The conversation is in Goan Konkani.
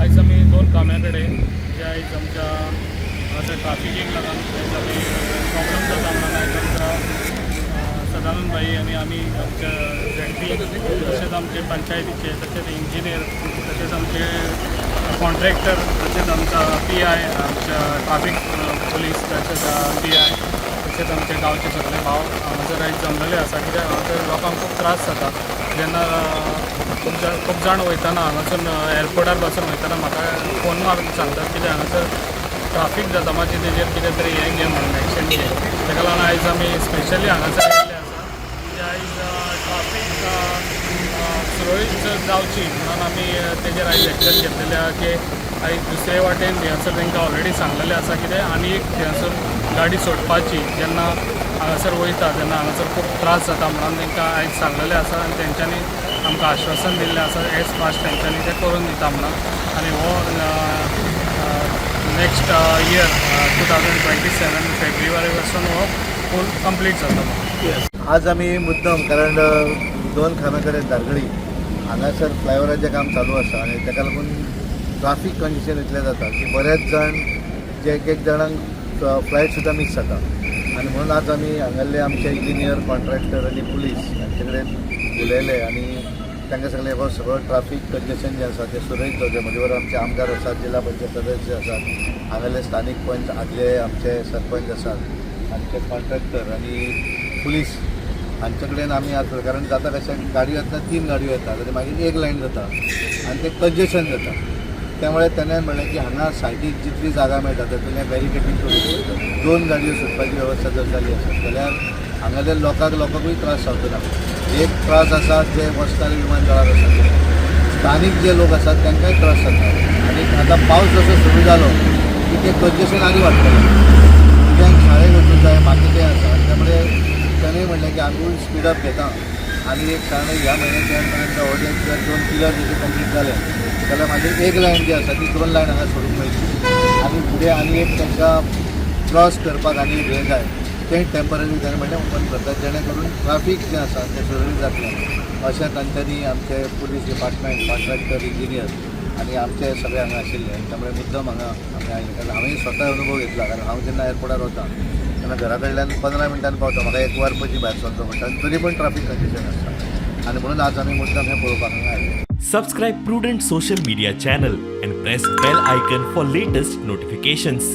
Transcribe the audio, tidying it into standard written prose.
आयज आमी दोन काम्या कडेन जे आयज आमच्या हांगासर ट्राफिकीक लागून आयज आमी प्रॉब्लम जाता म्हणून आयज आमच्या सदानंद भाई आनी आमी आमच्या झेडपी, तशेंच आमचे पंचायतीचे, तशेंच इंजिनियर, तशेंच आमचे कॉन्ट्रॅक्टर, तशेंच आमचा पीआय, आमच्या ट्राफीक पुलीस, तशेंच पीआय, तशेंच आमचे गांवचे सगळे भाव हांगासर आयज जमलेले आसा. कित्याक हांगासर लोकांक खूब त्रास जाता जेन्ना खूब जाण, खूब जाण वयतना, हांगासून एअरपोर्टार पासून वयतना म्हाका फोन मारून सांगतात, कित्याक हांगासर ट्राफीक जाता, मातशें तेजेर कितें तरी हें घे म्हणून, एक्शन घे. ताका लागून आयज आमी स्पेशली हांगासर आयिल्ले आसा. म्हणजे आयज ट्राफीक सुरळीत जावची म्हणून आमी तेजेर आयज एक्शन घेतलेलें आहा की आयज दुसरे वाटेन थंयसर तांकां ऑलरेडी सांगलेलें आसा, कितें आनी एक थंयसर गाडी सोडपाची. जेन्ना हांगासर वयता तेन्ना हांगासर खूब त्रास जाता म्हणून तांकां आयज सांगलेलें आसा आनी तेंच्यांनी आमकां आश्वासन दिल्लें आसा, एज फास्ट तेंच्यांनी तें करून दिता म्हणून. आनी हो next year 2027 फेब्रुवारी पासून हो पूल कंप्लीट जातलो. आज आमी मुद्दम, कारण दोन खांब्या कडेन धारगळी हांगासर फ्लायओवराचें काम चालू आसा आनी ताका लागून ट्राफीक कंडिशन इतलें जाता की बरेच जाण जे एक एक जाणांक फ्लायट सुद्दां मीस जाता. आनी म्हणून आज आमी हांगासरले आमचे इंजिनियर, कॉन्ट्रॅक्टर आनी पुलीस हांचे कडेन उलयले आनी तांकां सांगलें, हो सगळो ट्राफीक कंजेशन जें आसा तें सुरळीत जावचें. म्हजे बरोबर आमचे आमदार आसात, जिल्हा पंचायत सदस्य आसात, हांगासरले स्थानीक पंच, आदले आमचे सरपंच आसात, आमचे कॉन्ट्रॅक्टर आनी पुलीस हांचे कडेन आमी आज, कारण जाता कशें, गाडयो येतना तीन गाडयो येतात आनी मागीर एक लायन जाता आनी तें कंजेशन जाता. त्यामुळे तेणें म्हणलें की हांगा सायडीक जितली जागा मेळटा तातूंतल्यान बॅरिकेटींग करून दोन गाडयो सुटपाची वेवस्था जर जाली आसत जाल्यार हांगासरल्या लोकांकूय त्रास जावचो ना. एक त्रास आसा जे वचताले विमानतळार आसा ते स्थानीक जे लोक आसात तांकांय त्रास जाता. आनी आतां पावस जसो सुरू जालो की तें कंजेशन आनी वाडटलें. भुरग्यांक शाळेक वचूंक जाय, बाकीचें आसा. त्यामुळे ताणें म्हणलें की आमी स्पीडअप घेता आनी एक साधारण ह्या म्हयन्याच्या एंड पर्यंत हो जे जर दोन पिलर जशे कंप्लीट जाले जाल्यार मागीर एक लायन जी आसा ती दोन लायन हांगा सोडूंक मेळटली. आनी फुडें आनी एक तांकां क्रॉस करपाक आनी एक हें जाय, तें टेंपररी ताणें म्हणलें ओपन करतात, जेणे करून ट्राफीक जें आसा तें सुरळीत जातलें अशें तांच्यांनी आमचे पुलीस डिपार्टमेंट, कॉन्ट्रॅक्टर, इंजिनियर आनी आमचे सगळे हांगा आशिल्ले. त्यामुळे मुद्दम हांगा आमी आयले, कारण हांवें स्वता अनुभव घेतला. कारण हांव जेन्ना एअरपोर्टार वता तेन्ना घरा कडल्यान 15 मिनटान पावता, म्हाका एक वर पयलीं भायर सरचो पडटा आनी तरी पण ट्राफीक कंजेशन आसता. आनी म्हणून आज आमी मुद्दम हें पळोवपाक हांगा आयले. Subscribe Prudent Social Media channel and press bell icon for latest notifications.